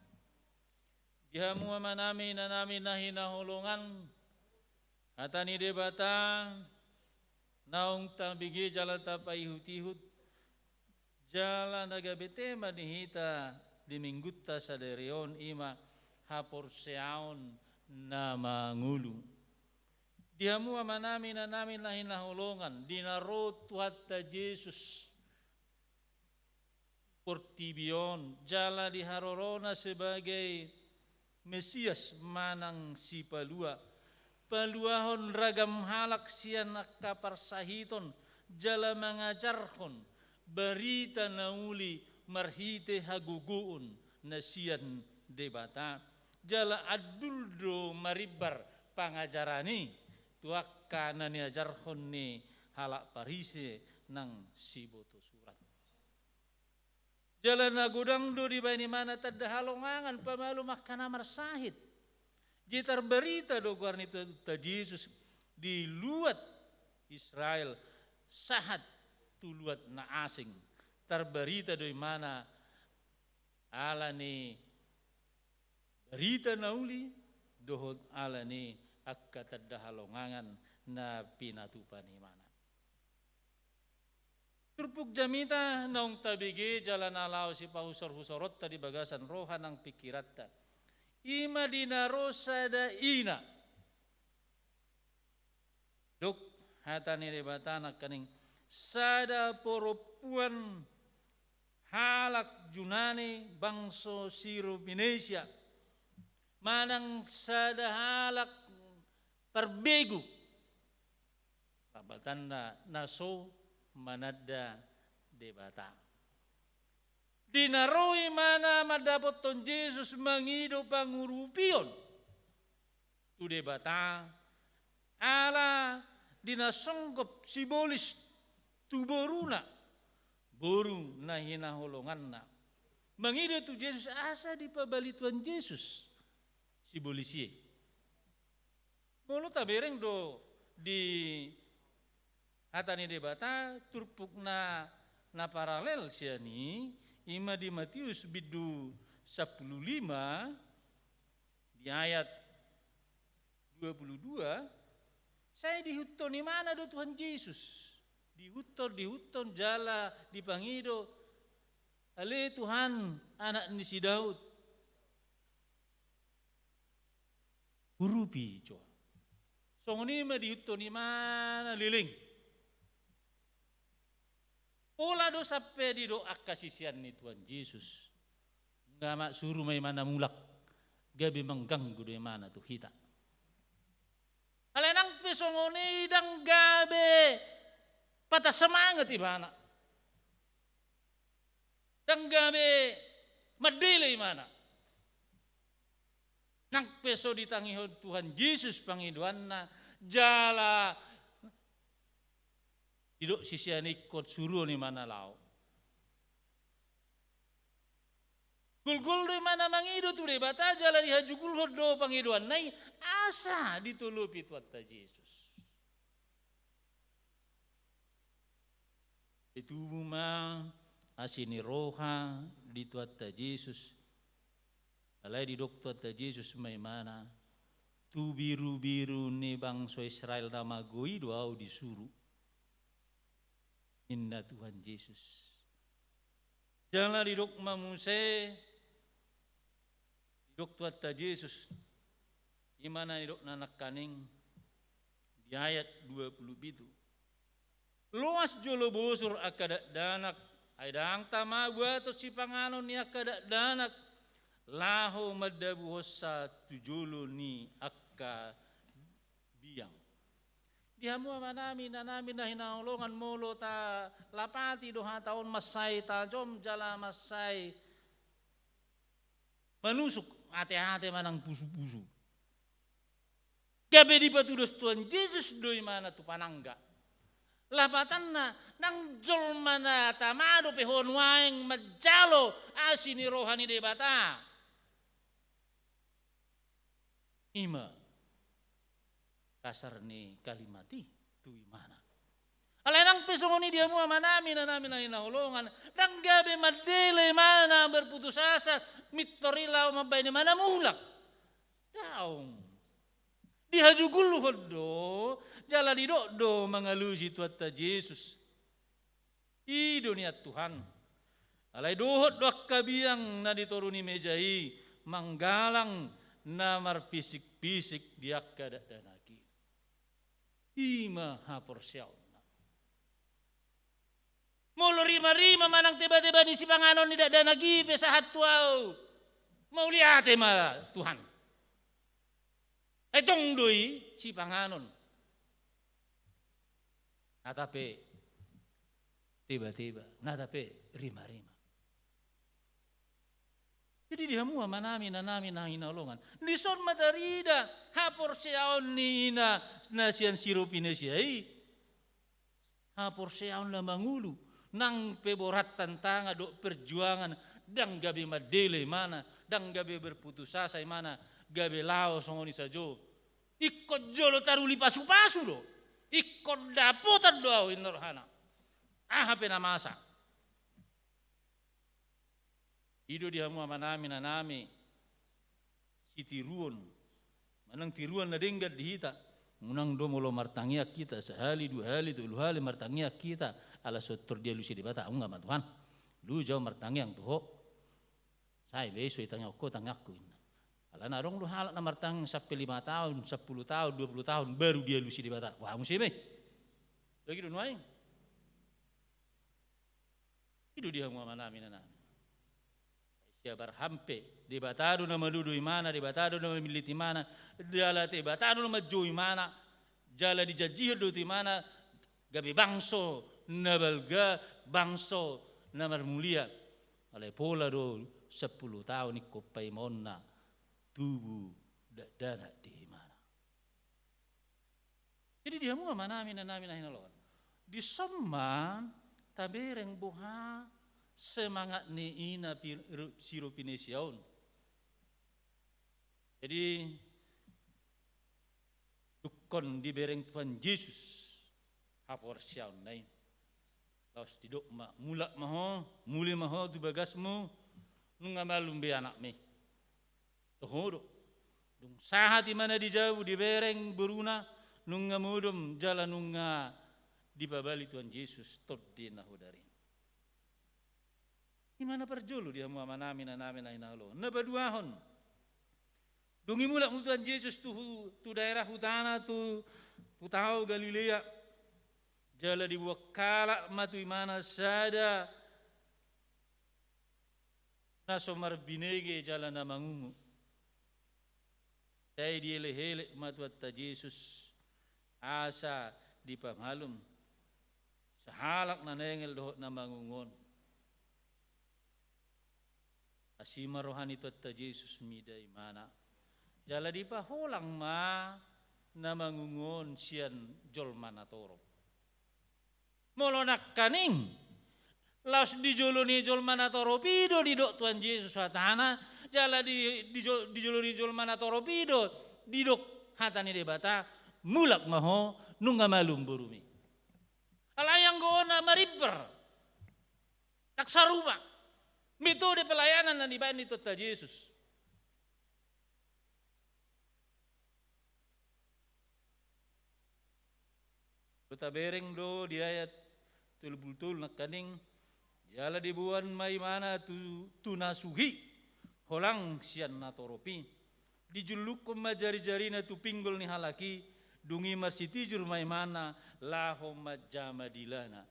Di hamu amanami, inanami na hinaholongan, hata ni Debata naung tabege jala tapaihut-ihut, jala na gabe tema ni hita di minggunta sadari on i ma haporseaon na mangolu. Di hamu amanami, inanami na hinaholongan, di na ro Tuhanta Jesus portibi on, jala di harorona sebagai Mesias manang Sipalua, paluahon ragam halak sian angka parsahiton, jala mangajarhon barita na uli marhite hagogoon na sian Debata, jala andul do marimbar pangajaran i tu angka na niajarhon ni halak Parise nang siboto surat. Jala na godang do dibahen ibana tanda halongangan pamalum angka na marsahit. Jadi tarbarita do goar ni Tuhan Jesus di luat Israel sahat tu luat na asing. Tarbarita do ibana ala ni barita na uli dohot ala ni angka tanda halongangan na pinatupa ni ibana. Turpuk jamita naung tabege jala na laho sipahusor-husoronta di bagasan roha nang pingkiranta, i ma di na ro sada ina. Didok hata ni Debata nangkaning, sada porompuan halak Junani bangso Siropinesia, manang sada halak parbegu, lapatanna na so mananda Debata. Di na ro ibana mandapothon Jesus mangido pangurupion tu Debata, ala di na songgop sibolis tu boruna, boru na hinaholonganna. Mangido tu Jesus asa dipabali Tuhan Jesus sibolis i. Molo tabereng do di hata ni Debata turpuk na, na paralel sian i, i ma di Matius bindu sampulu lima, di ayat dua pulu dua, sai diihuthon ibana do Tuhan Jesus. Diihuthon, diihuthon jala dipangido, ale Tuhan, anak ni si Daud, urupi jo au. Songon i ma diihuthon imana leleng. Pola do sampe didok angka sisean ni Tuhan Jesus, nga maksuru ma imana mulak, gabe mangganggu do imana tu hita. Alai nang pe songon i ndang gabe patah semangat imana. Ndang gabe mandele imana. Nang pe so ditangihon Tuhan Jesus pangidoanna, jala didok sisean i ingkon suruon imana laho. Golgol do imana mangido tu Debata jala dihajugulhon do pangidoanna i asa ditolopi Tuhanta Jesus. Ditubu ma asi ni roha di Tuhanta Jesus. Alai didok Tuhanta Jesus ma imana, tu birubiru ni bangso Israel na mago i do ahu disuru, ninna Tuhan Jesus. Jala didok ma muse, didok Tuhanta Jesus, imana didok na nangkaning di ayat dua pulu pitu. Loas jolo bosur angka dakdanak, ai ndang tama buaton sipanganon ni angka dakdanak, laho mandabuhonsa tu jolo ni angka biang. Di hamu amanami, inanami na hinaholongan, molo talapati do hata on mansai tajom jala mansai manusuk, ate-ate manang pusu-pusu. Gabe dipatudos Tuhan Jesus do imana tu panangga. Lapatanna, nang jolma na tama dope ho nuaeng manjalo asi ni roha ni Debata. Ima kasar ni kalimat i tu imana. Alai nang pe songon i di hamu amanami, inanami na hinaholongan, ndang gabe mandele imana, berputus asa, mintor i laho mambahen imana mulak. Daong. Dihajugulhon do, jala didok do mangalusi Tuhanta Jesus. I do nian Tuhan. Alai dohot do angka biang na di toru ni meja i manggalang na marpisik-pisik di angka dakdanak i. Ima haporseaonna. Molo rima-rima manang teba-teba ni sipanganon ni dakdanak i pe sahat tu ahu, mauliate ma Tuhan. Ai tong do i sipanganon. Nata pe teba-teba, nata pe rima-rima. Jadi di hamu amanami, inanami na hinaholongan, dison ma tarida haporseaon ni ina na sian Siropinisia i. Haporseaon na mangolu, nang pe borat tantangan dohot perjuangan, ndang gabe mandele imana, ndang gabe berputus asa imana, gabe laho songon i sajo. Ingkon jolo taruli pasu-pasu do, ingkon dapotan do ahu, ninna rohana. Aha pe na masa. I do di hamu amanami, inanami, sitiruon manang tiruan na denggan di hita. Unang do molo martangiang hita sahali, dua hali, tolu hali martangiang hita, ala so tor dialusi Debata, unang ma Tuhan. Lu jau martangiang tu ho. Sai be so itangiangku, tangiangku, ninna. Alana adong do halak na martangiang sampe lima taon, sampulu taon, dua pulu taon, baru dialusi Debata. Wah, muse be. Bagi do nuaeng. I do di hamu amanami, inanami. Sian Abraham pe, Debata do na manodo imana, Debata do na mamillit imana, jala Debata do na manjou imana, jala dijanjihon do tu imana gabe bangso na balga, bangso na marmulia. Alai pola do sampulu taon ingkon paimaonna tubu dakdanak di imana. Jadi di hamu amanami, inanami na hinaholongan, dison ma tabereng boha semangat ni ina Pi-, Ru-, Siropinisia on. Jadi dungkon dibereng Tuhan Jesus haporseaonna i, laos didok ma, mulak ma ho, muli ma ho tu bagasmu, nunga malum be anakmi. Toho do. Dung sahat imana di jabu, dibereng boruna, nunga modom jala nunga dipabali Tuhan Jesus tondi na hodar i. Ima na parjolo di hamu amanami, inanami na hinaholongan. Na paduahon, Dung i mulak ma Tuhan Jesus tu, tu daerah hutana, tu, tu tao Galilea. Jala dibuat halak ma tu ibana sada na so marbinege jala na mangungut. Sai dielek-elek ma Tuhanta Jesus asa dipamalum sahalak na nengel dohot na mangungut on. Asi ma roha ni Tuhanta Jesus mida ibana. Jala dipaholang ma na mangungut on sian jolma na torop. Molo nangkaning laos di jolo ni jolma na torop i do didok Tuhan Jesus hatana, jala di, di jo-, di jolo ni jolma na torop i do didok hata ni Debata, mulak ma ho, nunga malum borumi. Alai anggo on na marimbar. Ndang sarupa metode pelayanan na dibaen ni Tuhanta Jesus. Tabereng do di ayat tolu pulu tolu nangkaning, jala diboan ma ibana tu, tu na suhi holang sian na torop i. Dijullukkon ma jari-jarina tu pinggol ni halak i, dung i marsitijur ma ibana laho manjama dilana.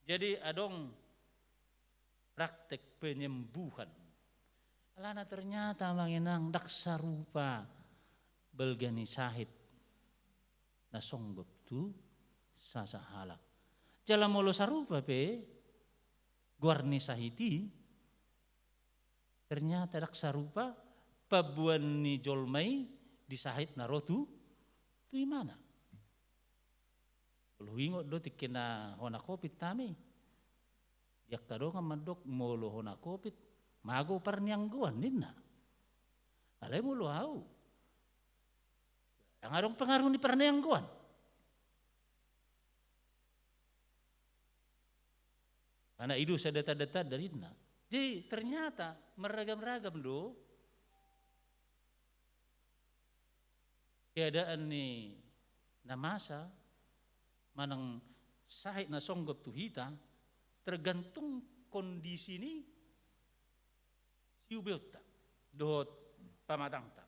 Jadi adong praktek penyembuhan. Alana ternyata amang inang ndang sarupa balga ni sahit na songgop tu sasahalak. Jala molo sarupa pe goar ni sahit i, ternyata ndang sarupa pamboan ni jolma i di sahit na ro tu, tu ibana. Molo huingot do tingki na hona covid hami. Di angka dongan mandok molo hona covid, mago parnianggoan ninna. Alai molo au, ndang adong pengaruh ni parnianggoan. Karena i do sada tanda-tanda ninna. Jadi ternyata marragam-ragam do keadaan ni na masa manang sahit na songgop tu hita, tergantung kondisi ni siubeonta dohot pamatangta.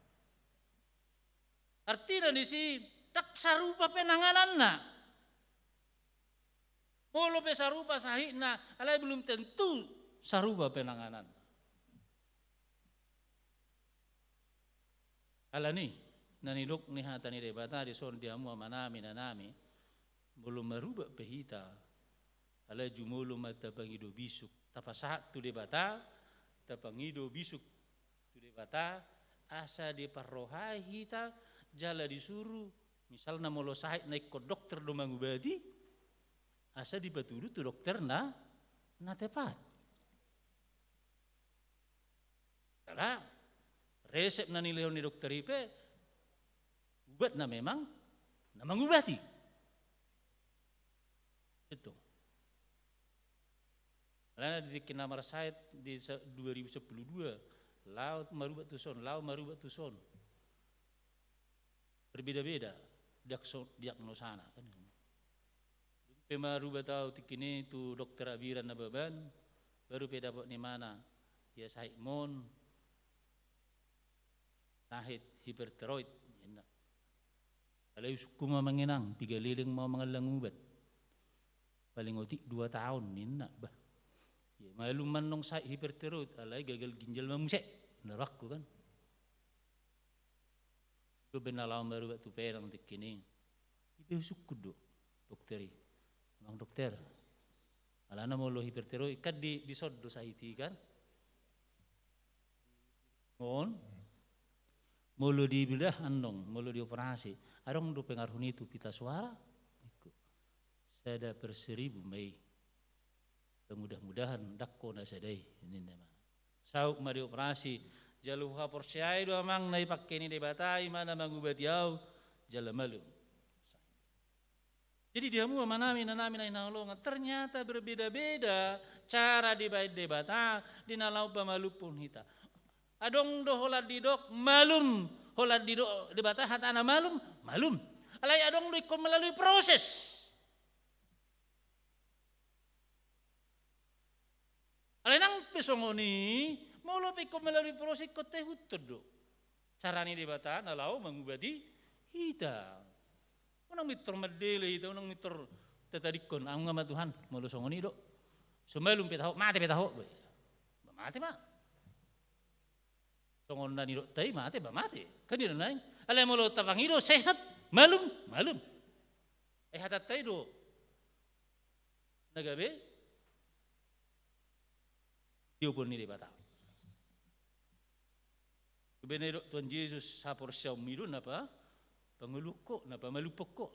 Artina disi ndang sarupa penangananna. Molo pe sarupa sahitna, alai belum tentu sarupa penangananna. Alani na nidok ni hata ni Debata dison di hamu amanami inanami, molo marubat pe hita, alai jumolo ma tapangido bisuk, tapasahat tu Debata, tapangido bisuk tu Debata, asa diparrohai hita jala disuru, misalna molo sahit na ingkon dokter do mangubati, asa dipatudu tu dokter na, na tepat. Jala resep na nilehon ni dokter i pe ubat na memang na mangubati. Itu. Alana di tingki na marsahit di sa-, dua ribu sepuluh dua, laho marubat tuson, laho marubat tuson. Berbeda-beda diakso-, diagnosana, kan. Dung pe marubat au tingki i tu dokter Abiran Nababan, baru pe dapot ni ibana, ia sahitmon sahit hipertiroid, ninna. Alai usungku ma amang inang, piga leleng ma mangallang ubat. Paling otik dua taon, ninna. Bah. Ia malum ma annon sahit hipertiroid, alai gagal ginjal ma muse, ninna rohangku, kan. Dung pe na laho marubat tu Padang tingki i. I pe husungkun do dokter i. Amang dokter, alana molo hipertiroid kan di, dison do sahit i kan. On, molo dibedah annon, molo dioperasi, adong do pengaruh ni tu pita suara? Sada per seribu ma i. Mudah-mudahan ndang hona sada i, ninna ma. Saut ma dioperasi, jala huhaporseai do amang na dipangke ni Debata i ma na mangubati au, jala malum. Jadi di hamu amanami, inanami na hinaholongan, ternyata berbeda-beda cara dibaen Debata di na laho pamalumhon hita. Adong do holan didok malum, holan didok Debata hatana malum, malum. Alai adong do ingkon melalui proses. Alai nang pe songon i, molo pe ingkon melalui proses ingkon taihuthon do. Cara ni Debata na laho mangubati hita. Unang mintor mandele hita, unang mintor tatadingkon, "Au nga ma Tuhan, molo songon i do. So malum pe taho, mate pe taho." Ba mate ma. Songon na nidokta i mate, ba mate. Kan i do naeng. Alai molo tapangido sehat, malum, malum. Ai hatanta i do na gabe tiopon ni Debata. Gabe na nidok Tuhan Jesus, haporseaonmi do na pa-, pangoluhon ho, na pamalumhon ho.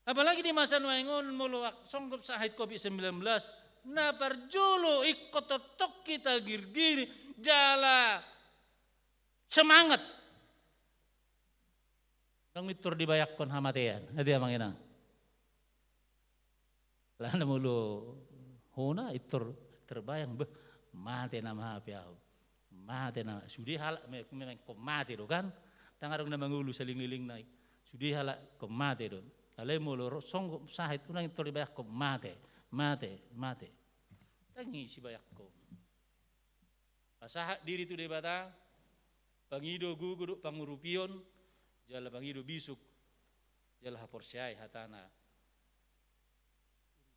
Apalagi di masa nuaeng on, molo ak-, songgop sahit covid sembilan belas, na parjolo ingkon tongtong hita girgir jala semangat. Unang mintor dibayangkon hamatean, ate amang inang. Alana molo hona, intor terbayang, "Beh, mate nama hape au. Mate nama." Sude halak me-, memang ingkon mate do kan. Ndang adong na mangolu saleleng-lelengna i. Sude halak ingkon mate do. Alai molo ro-, songgop sahit, unang intor dibayangkon mate, mate, mate. Ndang i sibayangkon. Pasahat diri tu Debata, pangido gogo dohot pangurupion, jala pangido bisuk, jala haporseai hatana.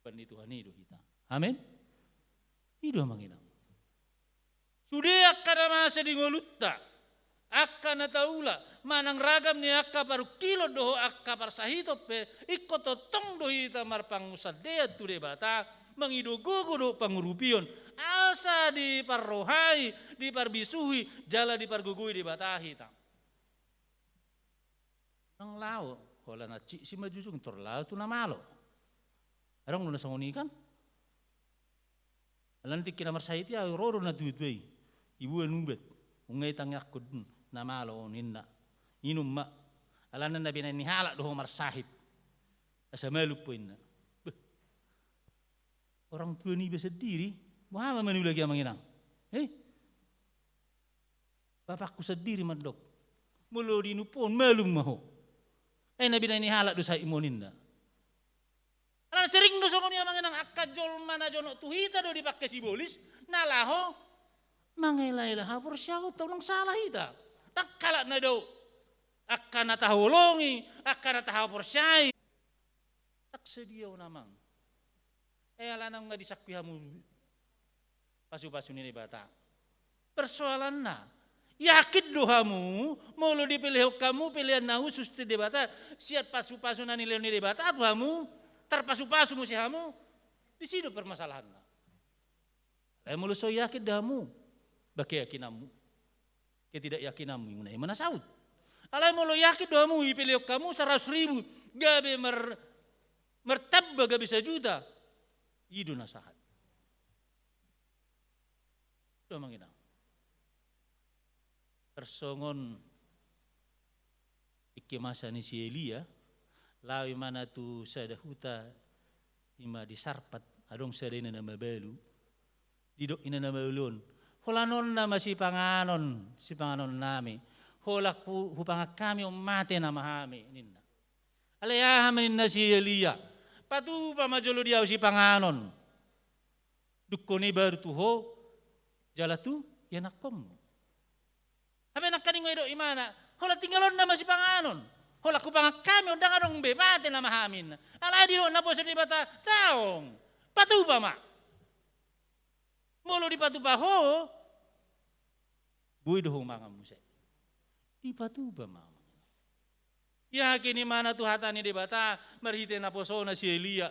Urupan ni Tuhan i do hita. Amen. I do amang inang. Sude angka na masa di ngolunta, angka na taula, manang ragam ni angka parungkilon dohot angka parsahiton pe, ingkon tongtong do hita marpangunsandean tu Debata, mangido gogo dohot pangurupion, asa diparrohai, diparbisuhi, jala dipargogoi Debata hita. Unang laho, holan hansit simanjujung, intor laho tu na malo. Adong do na songon i kan? Alana tingki na marsahit i, ro do na tua-tua i. Iboan ubat. Nunga itangiangkon na malo on ninna. Inum ma. Alana na binahen ni halak do ho marsahit. Asa malum ho ninna. Beh. Orang tua niba sandiri, boha ma manulaki amang inang? Eh? Bapakku sandiri mandok. Molo diinum ho on, malum ma ho. Eh, na binahen ni halak do sahitmu on ninna. Alana sering do songon i amang inang, angka jolma na jonok tu hita do dipangke sibolis, na laho mangela-ela haporseaonta, unang sala hita. Ndang halak na dao, angka na tahaholongi, angka na tahaporseai. Ndang sadia on amang. Eh, alana nunga disangkui hamu pasu-pasu ni Debata. Persoalanna, yakin do hamu, molo dipelehon hamu pelean na hushus tu Debata, sian pasu-pasu na nilehon ni Debata tu hamu, tarpasu-pasu muse hamu, disi do permasalahanna. Alai molo so yakin do hamu, ba keyakinanmu, ketidakyakinanmu, i ma na saut. Alai molo yakin do hamu, dipelehon hamu saratus ribu, gabe mar-, martamba gabe sajuta, i do na sahat. Do amang inang. Tarsongon tingki masa ni si Elia, laho imana tu sada huta, i ma di Sarpat, adong sada ina na mabalu. Didok ina na mabalu on, "Holan on nama sipanganon, sipanganon nami. Holan hu-, hupangan hami on mate nama hami," ninna. "Alai aha ma," ninna si Elia, "patupa ma jolo di ahu sipanganon. Dungkon i baru tu ho, jala tu ianakkonmu." Hape nangkaning ma didok imana, "Holan tinggalon nama sipanganon. Holan hupangan hami on, ndang adong be, mate nama hami," ninna. Alai didok naposo ni Debata, "Daong. Patupa ma. Molo dipatupa ho, boi do ho mangan muse." Dipatupa ma. Yakin imana tu hata ni Debata, marhite naposona si Elia.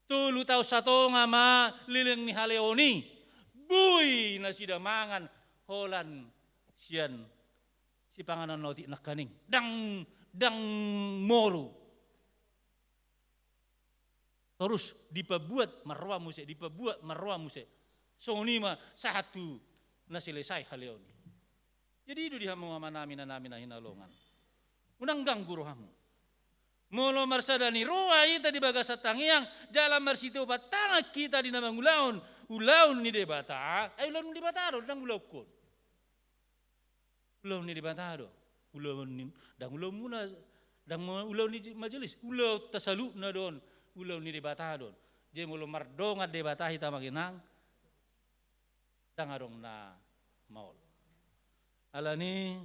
Tolu taon satonga ma leleng ni haleon i. Boi nasida mangan holan sian sipanganon na otik nangkaning. Ndang, ndang moru. Torus dipabuat marroha muse, dipabuat marroha muse. Songon i ma sahat tu na selesai haleon i. Jadi i do di hamu amanami, inanami na hinaholongan. Unang ganggu rohamu. Molo marsada ni roha hita di bagasan tangiang, jala marsitiopan tangan hita di na mangulahon ulaon ni Debata, ai ulaon ni Debata do, ndang ulaonku on. Ulaon ni Debata do. Ulaon ni, ndang ulaonmuna, ndang ma-, ulaon ni majelis, ulaonta saluhutna do on, ulaon ni Debata do on. Jadi molo mardongan Debata hita amang inang, ndang adong na maol. Alani,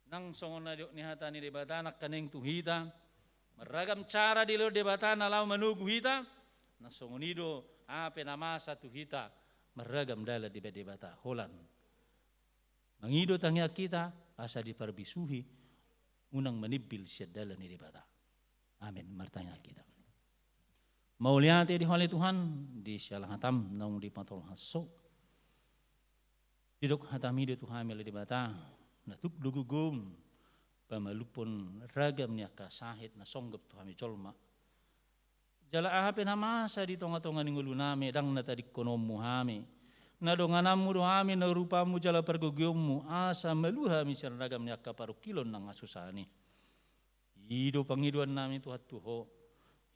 nang songon na didok ni hata ni Debata nangkaning tu hita, marragam cara dilehon Debata na laho manogu hita, na songon i do aha pe na masa tu hita, marragam dalan dibahen Debata. Holan mangido tangiang hita, asa diparbisuhi, unang manimbil sian dalan ni Debata. Amen. Martangiang hita. Mauliate di Ho ale Tuhan, di siala hatam naung dipatolhas Ho. Didok hataMi do tu hami ale Debata, na tuk do gogom pamalumhon ragam ni angka sahit na songgop tu hami jolma. Jala aha pe na masa di tonga-tonga ni ngolunami, ndang na tadingkononMu hami. Na dongananMu do hami, na urupanMu jala pargogionMu, asa malua hami sian ragam ni angka parungkilon nang hasusaan i. I do pangidoannami Tuhan tu Ho.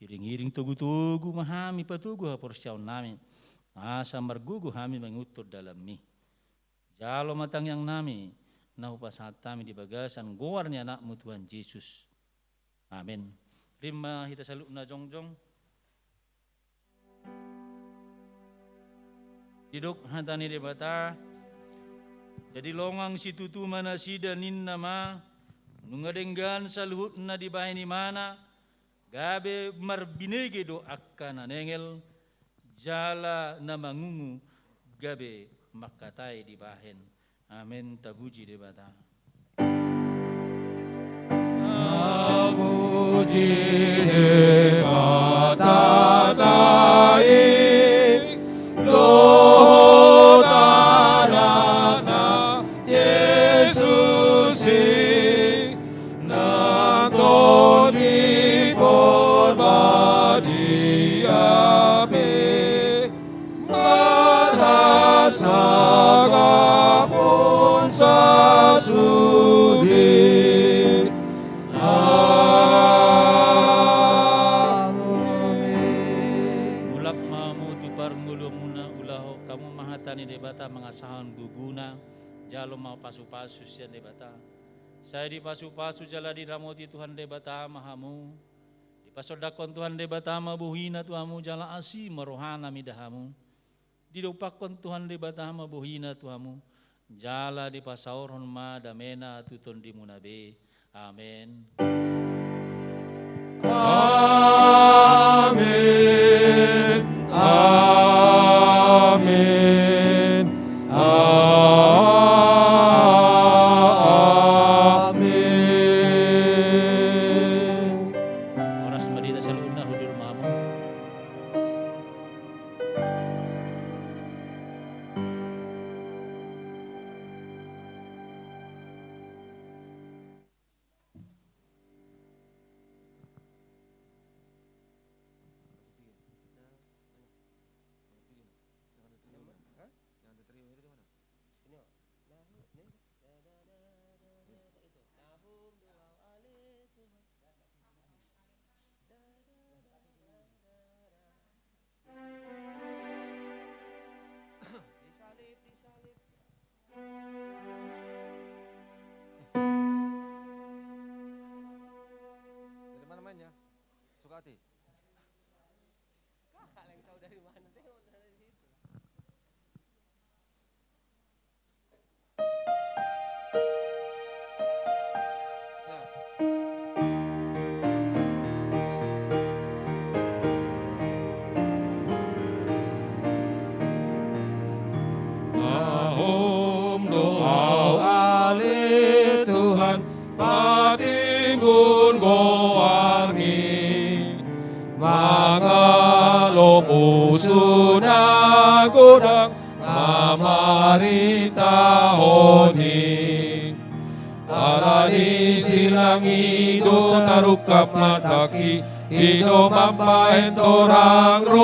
Iring-iring togu-togu ma hami, patogu haporseaonnami, asa margogo hami mangihuthon dalanMi. Jalo ma tangiangnami, na hupasahat hami di bagasan goar ni AnakMu Tuhan Jesus. Amen. Rima hita saluhutna jongjong. Didok hata ni Debata, jadi longang situtu ma nasida ninna ma, nunga denggan saluhutna dibahen imana, gabe marbinege do angka na nengel, jala na mangungu gabe mangkatai dibahen. Amen, tapuji Debata. Tapuji Debata i, dohot Anakna Jesus i, nang Tondi Porbadia pe, marhasangapon sasudi. Amen. Mulak ma hamu tu parngoluonmuna, ulahon hamu ma hata ni Debata mangasahon gogona, jalo ma pasu-pasu sian Debata. Sai dipasu-pasu jala diramoti Tuhan Debata ma hamu. Dipasondangkon Tuhan Debata ma bohina tu hamu jala asi ma rohana mida hamu. Didompakkon Tuhan Debata ma bohina tu hamu, jala dipasaorhon ma damena tu tondimuna be. Amen. Amen. Amen. Amen. Horas ma di hita saluhutna, hundul ma hamu. Disalib, disalib. Dari mana mainnya? Sukati. Kakak yang tahu dari mana, tengok dari situ. Mahom do Ho ale Tuhan, patimbun goarMi, mangalo musu na godang mamaritahon i. Ala ni silang i do tarungkap mangkatangki, i do mambahen torang roha